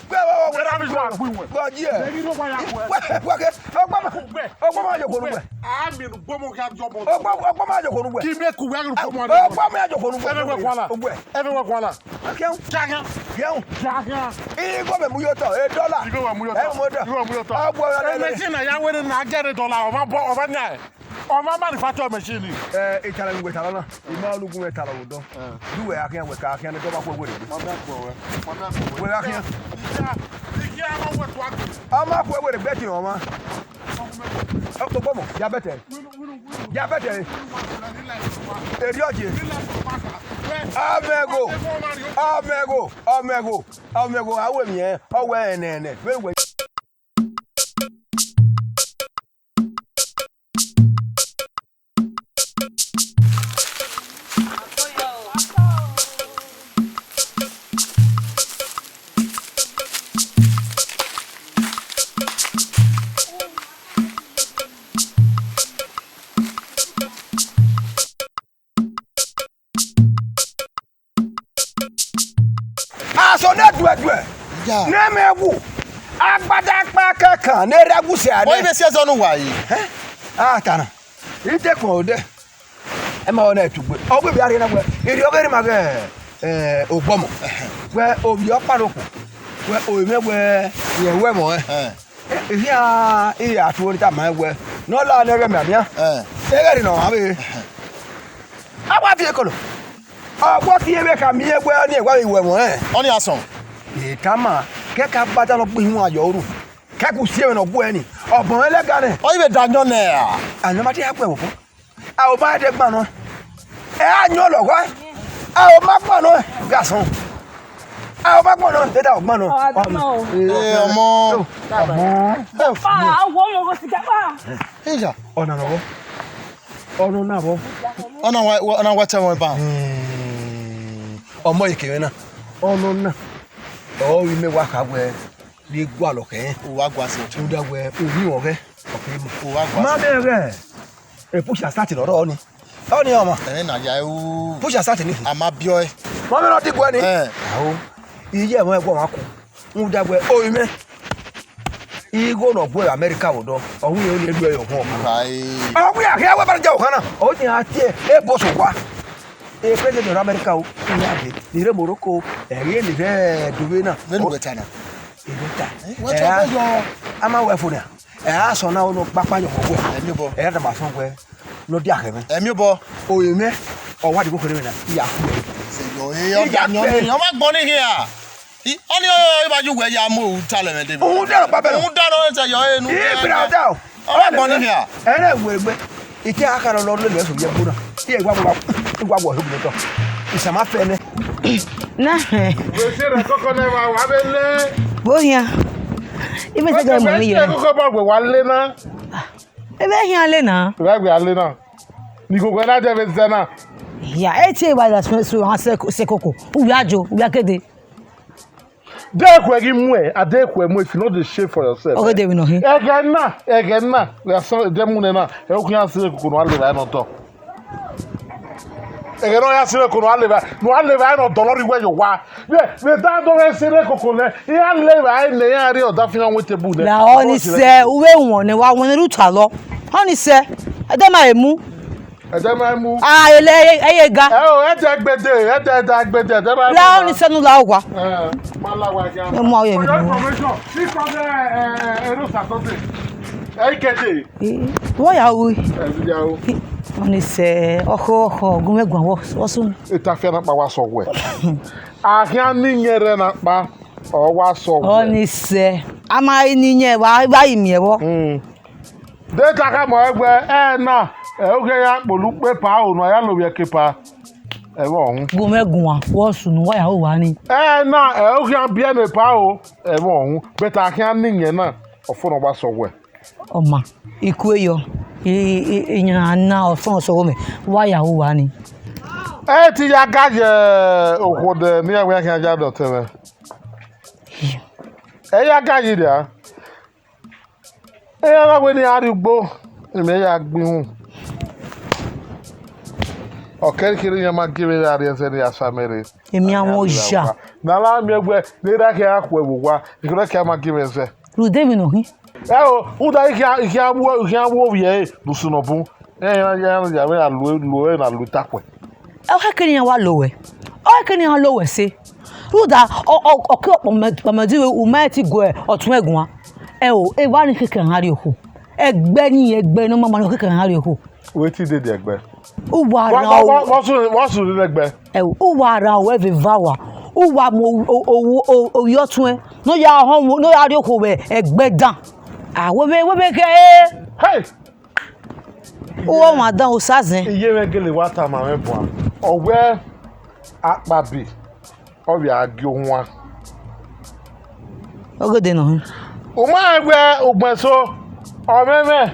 Ẹ ra bi ju agbin wẹ. Gọ ji ẹ. Ẹ gidi wa ya kuẹ. Wẹ, wẹ ke, Ogbọmọ. Wẹ. Ogbọmọ ya okhuo nu wẹ. A miẹn ne Ogbọmọ khian jọ bọ. Ogbọmọ, Ogbọmọ ya okhuo nu wẹ. Ki mẹ ku wẹ, Ogbọmọ. Ogbọmọ ya okhuo nu wẹ. Ẹ vẹ wẹ kuala. Uwẹ. Ẹ vẹ wẹ kuala. Akẹn. Jagan. Yẹn. Jagan. Igho mẹ mu yotọ, e dọla. Igho wa mu yotọ. Ẹ mu dọ. Igho wa mu yotọ. Agbo ya lẹ. Machine na ya wẹ ne na gẹrẹ dọla, ọ ma bọ, ọ ma nya. Ọ ma manufacture machine. Ẹ, itara ni wẹ tara na. I ma lu gun wẹ tara odọ. Ẹ. Du wẹ akhian wẹ ka akhian ne dọ ma ku wẹ regbe. Ọ ma ku wẹ. Ọ ma ku wẹ. Wẹ akhian. Ikhian, ikhian ma wẹ tu akhian. Ọ ma ku wẹ regbe ti ọ ma. Ọ, Ogbọmọ, ya bẹtẹ. Ya bẹtẹ. Eri ọje. Amẹgo. Amẹgo. Amẹgo. Amẹgo. Awe miẹn. Ọ wẹ ẹnẹnẹ. Vbe wẹ. Aso ne duẹduẹ. Ya. Ne mẹ wu. Agbada kpa kẹkan ne rẹ wu sẹ. Oyi ne si ẹzọ ne uwa yi. Ẹ? A ta na. I te kpọn odẹ. Ẹ ma wẹ na tugbe. Ọ gbe bia rhie na wẹ. Erriọ ọghe erha ima ghe, ẹ, Ogbọmọ. Wẹ ovbi ọkpa ne okhuo. Wẹ ovbi mwẹ wẹ rẹn wẹ ẹmwẹ ọnrẹn. Ẹ. Ehia, I ya tuẹ ne I tama ẹn wẹẹ, ne ọ la nẹ ẹghẹ mianmian. Ẹ. Ẹghẹ rre ne ọ vbe. A wa viọ ekolo. Ọ wa tie vbe khama irẹn wẹẹ ọnii wa vbe ru ẹmwẹ ọnrẹn. Ọnii a sọn. I tama, ke ẹka gba da ne ọ gbe ihuan yọ ru. Ke ẹka usi ẹmwẹ ne ọ gu ẹre ni. Ọ bọ mwẹ lẹga nẹ. Ọ i vbe da ayọn nẹ ra? Ayọn ma te ya gu ẹre vbọ. A ò ma ẹdẹ gban nọ. Ẹ a yọn lọghọe. A ò ma gban nọ, gha sọn. A ò ma gban nọ, te da ọ gban nọ. Ọ gban nọ o. Ee, ọmọ. Ọmọ. Pa, a wo ọmọ vbe sika pa. Eya. Ọna nọ vbọ. Ọna na vbọ. Ọna wa, ọna wa tẹ wọn ba. Hmm. Ọmọ ikevbe na. Ọna na. Ọ vbe mẹ wa kha wẹẹ, ne I gualọ khẹ. U wa gua sẹ. Rhunmwuda wẹẹ, u yin ọghẹ. Ọ kere ma. U wa gua sẹ. Ma mẹ ghẹ. E push start ne ọ rrọọ ni. Ọnii ọmwa. Ẹmwẹ na ya ru. Push start ni. A ma biẹ ọe. Ma mẹ ne ọ diguẹ ni. Ẹ. Ao. Iye ẹmwẹ ẹguọ mwa ku. Rhunmwuda wẹẹ, orinmwẹ. Igho ne ọ gu ẹre America vbe odọ, ọ wu irẹn ne ọ ru ẹre ọmọ. Right. Ọ wu irẹn akhian wẹ ba ja okhan na. Ọ yin a tie e boss owa. E president of America o, iran de, ni rre Morocco, ẹ i re ni rre Dubai na. Vbene uwẹ ta na? Ẹ i ta. Eh, wẹ ta ọbọ yọ. A ma wẹ fo na. Ẹ a sọ na, ọ nọ kpakpa yọ wẹ. Ẹ ni obọ. Ẹ da ma sọ wẹ, ne ọ dia khẹ mwẹ. Ẹ mi obọ. Orinmwẹ, ọ wa diguẹ kherhe mwẹ na, I ya ku ẹre. Sẹ yọ, e, ọ da yan ọnii, ọ ma gbọn ni hia. I, ọnii, ọ, ọ, I ma ye uwẹ ya mu ohu talẹ mwẹ dede. Uhunmwu dẹrọ kpa bẹrẹ. Uhunmwu dẹrọ, sẹ yọ, e, nu. I bra da o. Ọ ma gbọn ni hia. Ẹrẹ wẹ egbe. I te a kha lọ lele ẹsọ ye gbo na. I wa wa, I wa wọ ọhẹ gbe tọ. Isama fẹ nẹ. Na hẹ. Wẹ se rẹ kọkọ nẹ wa, wa vbe le. Bo hian. I mẹ se ga mu mi ye. Kọkọ ba gbe wa le na. Ebe hian le na. Wa gbe a le na. Ni gogo na de vbe zẹ na. Ya, e te wa da su, su, ha se, se koko. U ya jo, u ya kede. De ekhue ghi muẹ, a de ekhue muẹ, if you no dey shame for yourself. Ọghe de vbe nọ hin. Ẹghẹ na, ẹghẹ na, wẹ a sẹ ẹdẹ mu nẹ na, ẹ, u khian sẹ koko ne a levba nọ dọ. Ẹghẹ ne ọ ya sẹ koko ne a levba, ne a levba nọ dọ, nọ rhie uwẹ ye owa. Vbe, vbe da do vbe sẹ koko nẹ, iran levba nẹ, iran rhie ọdafian wẹ table nẹ. La ọnii sẹ, u vbe wọn nẹ, wa wọn nẹ, u ta lọ. Ọnii sẹ, ẹdẹ ma emu. Ẹdẹ ma mu. Ah, ele, eye ga. Ẹ o, ẹdẹ gbede, ẹdẹ, ẹdẹ gbede, ẹdẹ ma mu. La ọnii sẹ ne u la owa. Ẹ, ma la owa khian. Ẹ mu aro ye mi. For your information, this one, ẹ, ẹ, ẹ, no Saturday. Ẹ, ikede. Ẹ, wọ ya ru. Ẹ, ya ru. Ọnii sẹ, ọkhọ, ọkhọ, gu mwẹ guan vbọ, vbọ sunu. Etafian na kpa wa sẹ wẹ. A khian ne iyẹn rre na kpa, ọ wa sẹ wẹ. Ọnii sẹ, a ma ne iyẹn, wa, wa yi miẹn vbọ. Mm. De ta khama ẹre wẹẹ, ẹna, ẹ, oghe ya kpolo ukpe pa o, ne a ya lovbiẹ ke pa, ẹmwẹ ọhun. Gu mwẹ guan, vbọ sunu, wa ya ru owa ni. Ẹna, ẹ, oghian biẹ ne pa o, ẹmwẹ ọhun. But a khian ne iyẹn na, ọfọn ne ọ wa sẹ wẹ. Ọ ma, I kue yọ, I, I, I yan na ọfọn ọsọhọ mẹ, wa ya ru owa ni. Ẹ te ya ga ye okhuo dẹ ne iran wẹ khian ya dọtẹ mwẹ. Ẹ ya ga yi dia. Iran na wẹ ne iran rrie ugbo, imẹ ya gbe ihun. Ọ kẹre kherhe iran ma gie mwẹ ra rrie ẹzẹ ne I ya sa mẹ rre. Emianmwẹ oya. Ne a la miẹn wẹ, ne erha khian khuẹ vbe owa, I kherhe khian ma gie mwẹ ẹzẹ. Rhunmwuda emwi ne ọ khin. Ẹ o, rhunmwuda I khian, I khian wu, I khian wu ovbi ẹre ne usun nọ bun. Ẹ, iran ya, iran ya, iran ya lu, lu ẹre na lu itakuẹ. Ọ khẹke ne iran wa lo wẹ. Ọ khẹke ne iran lo wẹ sẹ. Rhunmwuda, ọ, ọ, ọ ke ọkpọmọ, ọkpọmọ di wẹ, u ma ti gu ọtuẹn guan. Ẹ o, evba ni khẹke a gha rrie okhuo. Ẹgbẹ ni, ẹgbẹ ne ọ ma ma ni khẹke a gha rrie okhuo. Wẹ te dede ẹgbẹ. U wa ra o. What's, what's, what's the next? Ẹ o, u wa ra o, ẹvbo eva wa. U wa mu o, o, o, o, ovbi ọtuẹn. Ne ọ ya họn, ne ọ ya rrie okhuo vbe ẹgbẹ dan. A, wẹ vbe, wẹ vbe khe. Hey! U ọmwa dan, u sa zẹn. Iye mwẹ gele wa tama mwẹ bua. Ọ wẹ akpabi, ọ vbe a gie ohuan. Ọghe de nọ hin. U ma rẹn wẹ ugbẹn eso, ọ mwẹ mwẹ,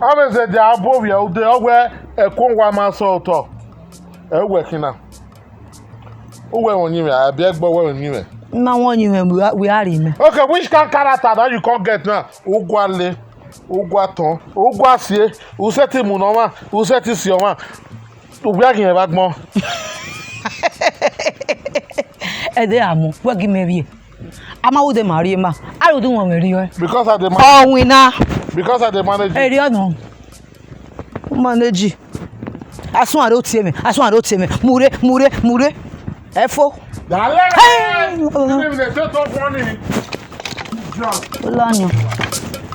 ọ vbe zẹdẹ a bu ovbi ẹre ude, ọ wẹ ẹko wa ma sẹ otọ. Ẹ, u wẹ khin na. U wẹ mwẹ ọyẹnmwẹ, a biẹ gbe wẹ mwẹ ọyẹnmwẹ. Ma mwẹ ọyẹnmwẹ, wẹ a rhie mẹ. Okay, which kind character that you come get now? U gua le, u gua tọn, u gua sie, u sẹtin mu ne ọmwa, u sẹtin si ọmwa. U gbe a ghi mwẹ vbe agbọn. Ẹdẹ a mu, wẹ gi mẹ vbiẹ. A ma ru de ma rhie ma, a ru de wọn mwẹ rhie. Because I dey manage. Ọ winna. Because I dey manage. Erriọ nọ. U manage. Asuan rre otie mwẹ, asuan rre otie mwẹ. Mu rre, mu rre, mu rre. Ẹ fo. Dale. Hey! Even if they take off running. Drunk. Olanio.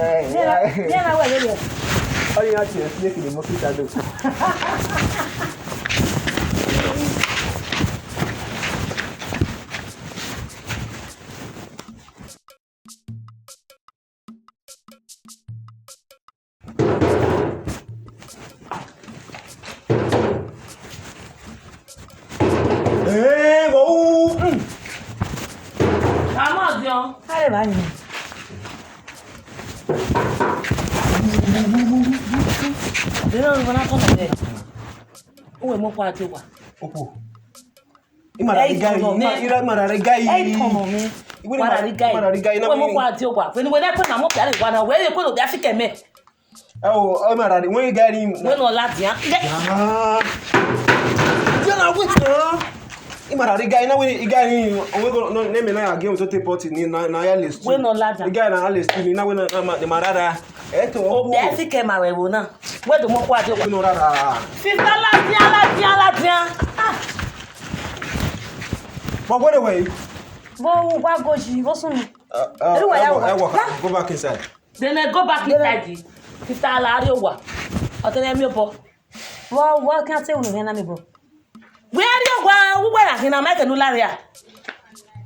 Eh, yeah. Yeah, na wẹ vbe. Ọ ni a tie, make the mosquito do. Ee, vbọ u, mm. Amadiọn. Aye, vba ni. Dena, vbọ na kọ nẹ. Uwẹ mọ kwa tie owa. Okpo. I ma rhie igari, i ma, i ra, i ma rhie igari. Ẹ tọmọ mi. Iwe ni wa ma, rhie igari. I ma rhie igari, na. Uwẹ mọ kwa tie owa. Vbene uwẹ na kpe na mọ pia re wa na, wẹ ye kue do bia fi kẹ mẹ. Ẹ o, ọ ma rhie, wẹ igari. Wẹ nọ ladian. Ah. Dia na wait na. I ma rhie igari, na wẹ igari, o wẹ go, no, ne mẹ na ya gi so te pot ni, na, na ya list. Wẹ nọ ladian. Igari na ya list ni, na wẹ na, na ma, ma rara. Ẹ to. O bia fi kẹ ma wẹ wo na. Wẹ do mọ kwa tie owa. Wẹ nọ rara. Sister ladian, ladian, ladian. Ah. But where were you? Vbọ u wa goji, vbọ sunu. Uh, uh, Everywhere I walk, I walk. Go back inside. Then I go back inside. Sister, a la rrie owa. Ọ te ne miẹn obọ. Vbọ, vbọ khian te unu khian na miẹn obọ. Wẹ a rrie owa, uwẹ ra khian na ma kẹ ne u la rria.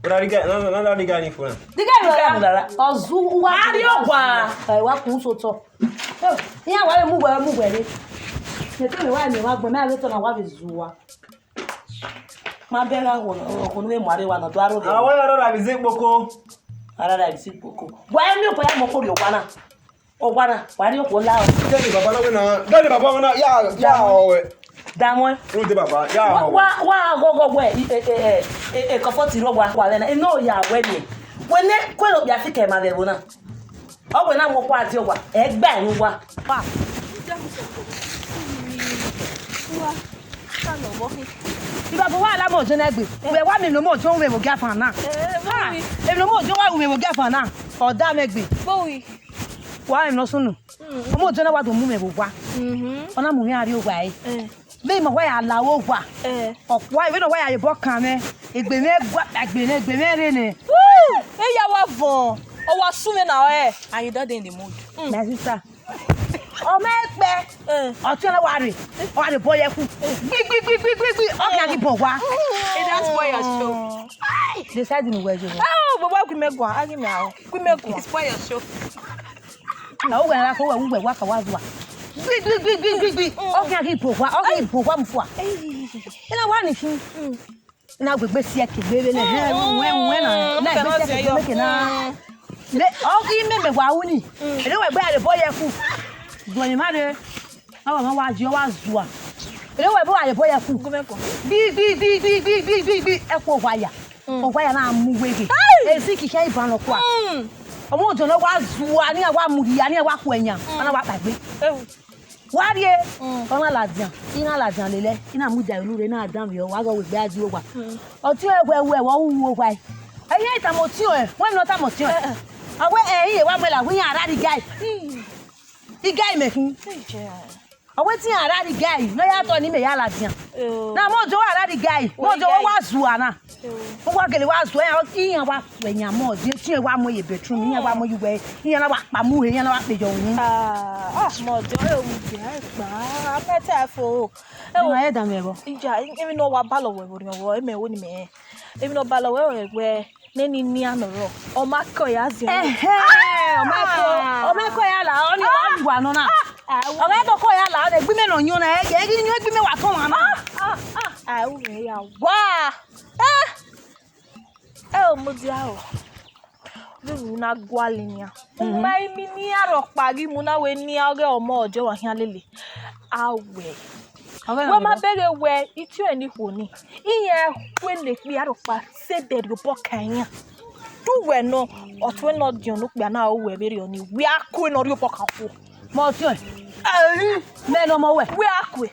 Bra diga, na, na, na diga ni fo na. Diga ni fo na. Ọ zu uwa. A rrie owa. Ẹ wa kun so tọ. Iran wa vbe mu wẹ, mu wẹ re. Ne te wa ni wa gbọn, ma vbe tọ na wa vbe zu uwa. Ma bẹghe aho, ọkhọ ne u vbe mu arre owa na, ọ do aro vbe. Awa ya rọra vbe ize kpoko. A rọra vbe ize kpoko. Wa emi okhuo ya mọ okhuo rrie owa na. Owa na, wa rrie okhuo la o. Dẹni baba na wẹ na, dẹni baba na, ya, ya ọwẹ. Damwẹ. Ru de baba, ya ọwẹ. Wa, wa ghọghọ wẹ, e, e, e, e, e, comfort rọ wa, wa vbe na. Eno ya wẹ ni. Wẹ ne, kue ne okpia fi kẹ ma vbe ẹvbo na. Ọ wẹ na mu okhuo tie owa, ẹ gba ẹre uwa. Pa. Uwa, ka nọ vbọ khin? Ibaba wa la mọ jọ na egbe. Wẹ wa mi no mọ jọ wẹ vbe ogiafan na. Eh, vbọ wi? Emwi ne ọ mọ jọ wa wẹ vbe ogiafan na. Ọ da mwẹ egbe. Vbọ wi? Wa emwi ne ọ sunu. Mm. Ọ mọ jọ na wa do mu mwẹ vbe owa. Mhm. Ọ na mu mwẹ a rrie owa ẹre. Eh. Vbene ima wa ya la owa. Eh. Ọkpa, vbene ọ wa ya ye obọ kan mwẹ, egbe mwẹ gua, egbe mwẹ, egbe mwẹ rre nẹ. Woo! E ya wa vọn, ọ wa sunu mwẹ na ọre. And you don't dey in the mood. Mm. My sister. Ọ ma kpẹ. Eh. Ọtẹn na wa rre, ọ wa rre bọ ye ẹkhu. Gbi, gbi, gbi, gbi, gbi, gbi, ọ gha ghi bọ owa. Eh, that's boy your show. Ai! Decide ni wẹ je. Ah, baba, gui mẹ guan, a ghi mẹ aro. Gui mẹ guan. It's boy your show. Na, uwẹ ra ko, uwẹ, uwẹ wa ka wa zua. Gbi, gbi, gbi, gbi, gbi, gbi. Ọ khian ghi bọ owa, ọ ghi bọ owa mu fua. Ina wa ni khin. Na wegbe si ẹke gbe vbe nẹ, hẹ, wẹ, wẹ na. Na gbe si ẹke gbe ke na. Le, ọ ghi mẹ mẹ wa uni. Ere wẹ gbe a rre bọ ye ẹkhu. Duẹn ma rre. Ọ wa wa ji, ọ wa zua. Ere wẹ gbe a rre bọ ye ẹkhu. Gbi, gbi, gbi, gbi, gbi, gbi, gbi, gbi. Ẹkhu owa ya. Owa ya na mu weghe. Ezi kikẹ iban nọ kua. Ọmọ odọ nọ wa zua, ni a wa mu hia, ni a wa khu ẹyan, a na wa kpaegbe. Wa rrie, ọ na ladian, I na ladian lele, I na mudia unu rre, I na dan vbe ọ, wa ghe wegbe a di owa. Ọtiọnrẹn wẹ, wẹ, wẹ, u ru owa. Ẹ i tama ọtiọnrẹn, wẹ ne ọ tama ọtiọnrẹn. Ọ wẹ, ẹ, I ye wa mu la, wẹ iran ra rrie igari. Igari mẹ khin. Ọ wẹ te iran ra rrie igari, ne ọ ya tọ ne imẹ ya ladian. Na mọ jo wa ra rrie igari, mọ jo wa zua na. U wa gele wa zua, iran, iran wa zua, iran mọ, je tie wa mu ye bedroom, iran wa mu ye uwẹ, iran na wa kpa mu he, iran na wa kpe yọ unu. Ah, ah, mọ jo e mu je gba, a mẹ ta fo. E wo, ma ye da mẹ vbọ. Ija, emwi ne ọ wa balọ wẹ vbe orhiọn vbọ, emẹ wo ni mẹ. Emwi ne ọ balọ wẹ wẹ, neni nian nọ rọ, ọ ma kọ ya zẹ. Ẹhẹ, ọ ma kọ, ọ ma kọ ya la, ọ ni wa ni wa nọ na. Ọ ma kọ ya la, ọ ni egbe imẹ nọ yọn na, ẹ ghi yọn egbe imẹ wa tọn wa na. A ru mẹ ya wa. Eh! Ẹ o, mudia o. Vbene u na gualọ nian. U ma i miẹn iran rhọkpa ghi mu na wẹ ne iran ọghe ọmọ ọjọẹ wa khian lele. A wẹ. Wẹ ma bẹghe wẹ, itiọn ni ikhuo ni. Iran khuele ekpia rhọkpa sẹ ẹdẹ rhie obọ kan iran. Du wẹ nọ, ọtuẹn ne ọ diọn ne okpia na ru wẹ vberriọ ni, wẹ a kue ne ọ rhie obọ kan khuo. Mẹ ọtiọnrẹn. Mẹ ne ọmọ wẹ. Wẹ a kue.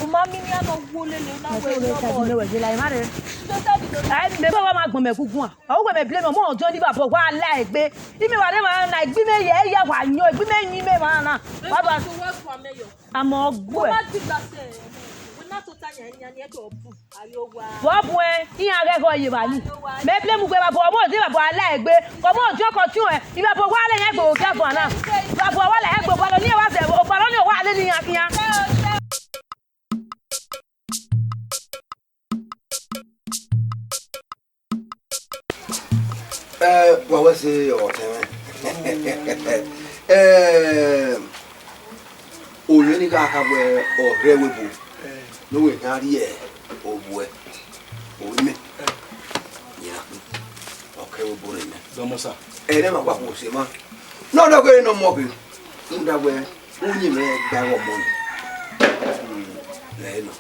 U ma miẹn iran ne ọ wu lele na wẹ ne ọmọ. Mẹ wẹ je la, emwa rre. Ai, mẹ baba ma gbọn mẹ guguan. Ọ wẹ mẹ blame ọmọ ọjọ ni baba wa la egbe. Imẹ wa rre emwa na, egbe imẹ ye, ya wa yọn, egbe imẹ yin imẹ emwa na. Wa do a. Amọ ọguẹ. Wa ma di gba sẹ. Vbe ọ buẹn, iran ghẹ ghe ye evba ni. Mẹ blame ugbẹ vbe abọ, ọmọ odi vbe abọ a la egbe. Ọmọ odiọn kọ tiọn ẹ, ivbe abọ wa lẹ yan egbe ogia guan na. Vbe abọ wa lẹ yan egbe, obalọ ni wa zẹ, obalọ ni wa lẹ ne iran khian. Ẹ, wa wẹ se ọtẹn mwẹ. Ẹ, oye ni gha kha wẹ ọrhẹ wẹ ebo, ne uwẹ khian rhie obuẹ, ovbi mẹ. Yẹn na khin, ọ kẹ wẹ ebo rre mẹ. Dọmọ sa. Ẹrẹ ma wa khuo se ma. Nọ dọghe ne ọ mọ ghe, rhunmwuda wẹ, uyin mwẹ gba ẹghẹ ọmọ nẹ. Hmm, ẹ nọ.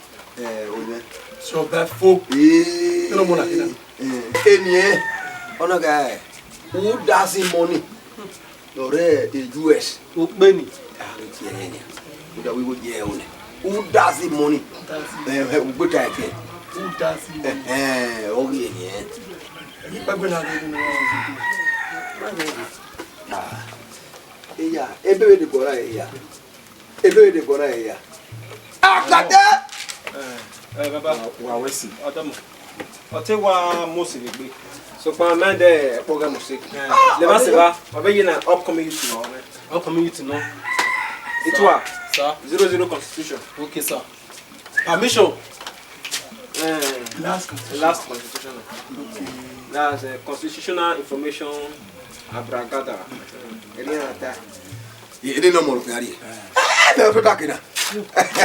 Ẹ, ovbi mẹ. Sọba fo. Ee. Kí ló mú na kí na? Eh, eni ẹ, ọ na gha, who does the money? Ọrẹ e U S. Ukpe ni. Ah, eti ẹre nia. Uda wi wo ye ẹre nẹ. Who does the money? Eh, eh, ugbeta ẹkẹ. Who does the money? Eh, eh, ọ ghi eni ẹ. Ẹ̀yin pẹ́gbẹ́ náà lórí ni wọ́n ń sọ. Ah, eya, ebe vbe de gọra eya. Ebe vbe de gọra eya. Akate! Eh, eh, baba. Wa wẹ si. Ọtẹmọ. Ọtẹ wa Mose vbe gbe. Sokpan mẹ dẹ ẹkpọ ghe Mose. Eh. Leva se va. Wa vbe ye na upcoming youth nọ. Upcoming youth nọ. Itua. Sir. Zero zero constitution. Okay, sir. Permission. Eh, last constitution. Last constitution. Okay. That's a constitutional information abracadabra. Eri na ta. Eni nọ mọ rhie. Eh, me o to ta kina.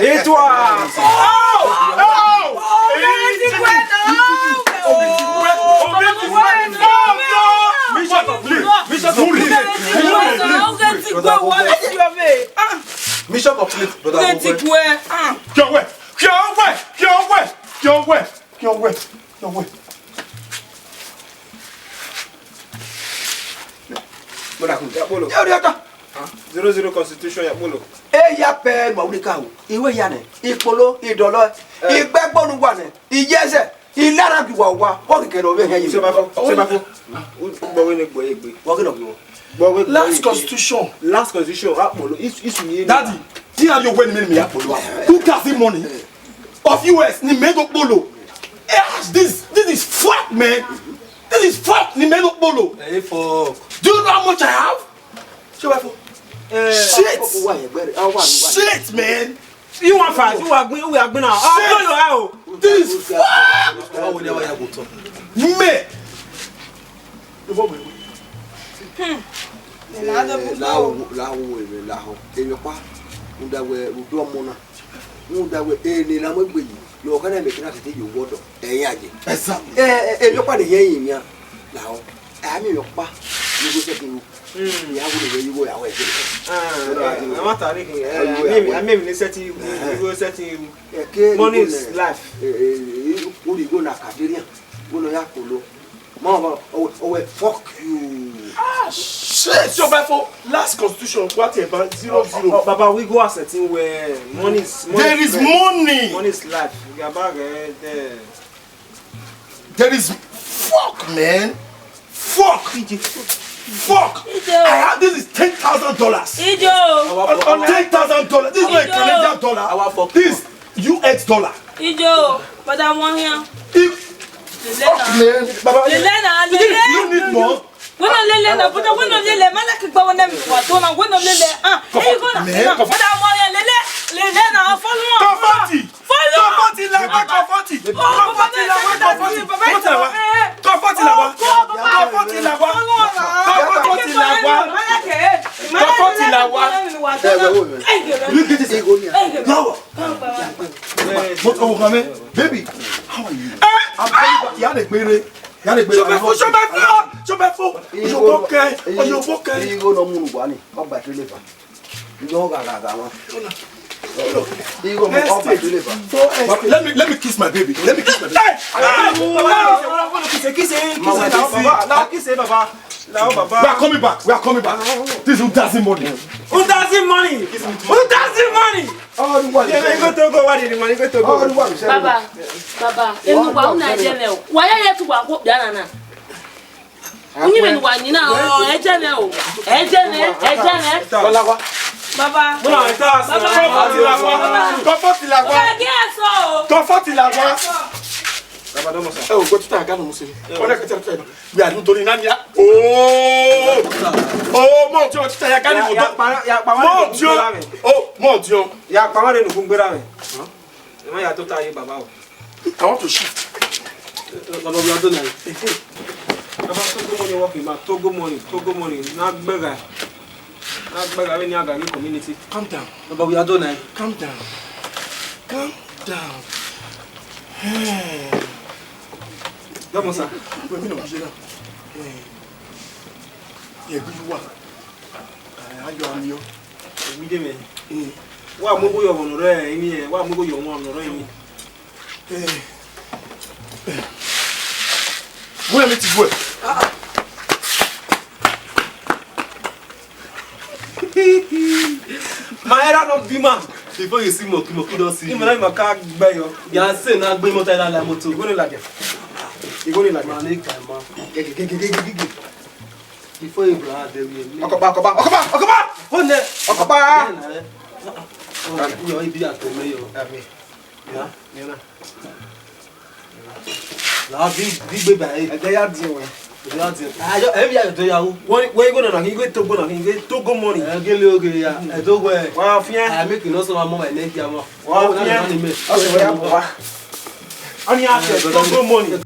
Itua. Oh! Oh! Mission complete. Mission complete. Mission complete, brother. Kiọ wẹ. Kiọ wẹ. Kiọ wẹ. Kiọ wẹ. Kiọ wẹ. Kiọ wẹ. Brother, come. Ya kpolo. Ya, ya, ya. Zero zero constitution, ya kpolo. E ya pẹ ma wuli ka hu. Iwe ya nẹ. Ikpolo, idọlọ, eh, igbẹgbọnu wa nẹ. Iyẹzẹ, ilara bi wa wa. Ọ kike nọ vbe hẹ yi. Seba fo, seba fo. U gbọ wẹ ne gbọ ye gbe. Wọ ke nọ bi wọ. Gbọ wẹ gbọ ye gbe. Last constitution. Last constitution, a kpolo. Isu, isu ye. Daddy, do you have your way in me, ya kpolo? Who does the money? Of U S, ni mẹ do kpolo. Eh, this, this is fuck, man. This is fuck, ni mẹ do kpolo. Hey, fuck. Do you know how much I have? Ṣé wàá fọ? Eh, shit! Shit, man! You want fight? You are going, we are going now. I'll blow your eye. This is fuck! Báwo ni àwa yàgò tán? Mẹ! Hmm. Láwo, láwo, èmi láhọ. Èmi pa, mo dàgbẹ́, mo dún ọmọ náà. Rhunmwuda wẹ, eni ne a mu egbe yi, ne ọ gha na mẹ kẹ na tete ye owẹ ọdọ, ẹ i ya ye. Exactly. Ẹ, ẹ, emwi ọkpa ne irẹn rinmwian lahọ, a miẹn emwi ọkpa ne igho sẹtin ru. Hmm. Ya wẹ ne ẹ i ye igho ya wẹ ẹdẹ. Ah, ọdọ a ẹ, ma ta rhie khin, ẹ, a miẹn emwi, a miẹn emwi ne sẹtin ru, ẹhẹn, igho sẹtin ru. Ẹke money is life. Ẹ, ẹ, ẹ, u rhie igho na ka deghẹ igho ne ọ ya kpolo. Ma, ma, oh, oh, well, fuck you. Ah, shit! Your Bible, last constitution, what about zero zero? Oh, oh, Baba, we go as a thing where money is, money is life. There is money. Money is life. We are back, eh, there. There is, fuck, man. Fuck. Fuck. I have, this is ten thousand dollars. Ijo. Ten thousand dollars. This is not a Canadian dollar. Our fuck. This is U S dollar. Ijo, but I want here. If, fuck, man. Baba, lele na, you need, lele. You need more? Wẹ nọ lele na, but wẹ nọ lele, ma like gba wẹ na mi wa to na, wẹ nọ lele. Ah, hey, go na. Man, na, but I want here, lele, lele na, follow on. Confetti. Follow. Confetti la wa, confetti. Oh, confetti la wa, confetti. Confetti la wa. Confetti la wa. Confetti la wa. Confetti la wa. Confetti la wa. Hey, wait, wait, wait. Hey, look at this. Hey, go here. Hey, go here. But, oh, my man, baby, how are you? Eh, I'm coming back. Ìyá lè gbére. Ìyá lè gbére. Ṣọba fo, ṣọba fo, ṣọba fo. Oyobo kẹ, oyobo kẹ. Igo no munu wa ni, ọgba tele fa. Igo ga ga ga wa. Igo mo ọgba tele fa. But let me, let me kiss my baby. Let me kiss my baby. Hey! Ah! Kiss, kiss, kiss, kiss, Baba. Kiss, Baba. Now, Baba. We are coming back. We are coming back. This is Udazi money. Udazi money. Udazi money. All the one. Yeah, you go to go. What did the money go to go? All the one. Baba, Baba, enu wa una ejele o. Wa ya ya tu wa ko bia na na. Unyi me nu wa ni na o, ejele o. Ejele, ejele. Balawa. Baba. Muna ita. Baba. Comfort la wa. Baba. Comfort la wa. Baba, get us o. Comfort la wa. Baba, don't must. Eh, go to Taga no say. Ona ka tell. We are not only nani ya. Oh. Oh, mo jo tita ya gani mo. Ya pa, ya pa. Mo jo. Oh, mo jo. Ya pa wa de nu kun gbera we. Ẹ ma ya tota ye baba o. I want to shift. Baba, we are done now. Baba, Togo money working, man. Togo money, Togo money. Na gbẹga. Na gbẹga we ni aga ni community. Calm down. Baba, we are done now. Calm down. Calm down. Hey. Come on, sir. Wait, me no, you know. Hey. Yeah, good you are. Ayọ ami o. Ebi de mẹ. Wa mu igho yọ ọmwa nọ rẹ emwi, wa mu igho yọ ọmwa nọ rẹ emwi. Wẹ mi ti wẹ. Ma era no bi ma. Before you see monkey, monkey don see you. Imana ma ka gbe yo. Ya se na gbe motor na la motor. Igho ni ladian. Igho ni ladian. Ma ni ka ma. Gege, gege, gege, gege. Before Abraham dey here. Ọkọpa, ọkọpa, ọkọpa, ọkọpa. One. Ọkọpa. Yo, ibi ato me yo. Ami. Ya. Nina. La bi, bi gbe ba e. Ẹdẹ ya di wẹ. Ẹdẹ ya di. Ayo, e bi ayo do ya wu. Wọ́n wọ́n igho nana kí igho Togo na kí igho Togo money. Ẹ gele oge ya. Ẹ do wẹ. Wa fiẹn. I make you know some more my neck ya mo. Wa fiẹn. Ọsẹ wẹ ya bọ wa. Ọni a fẹ Togo money.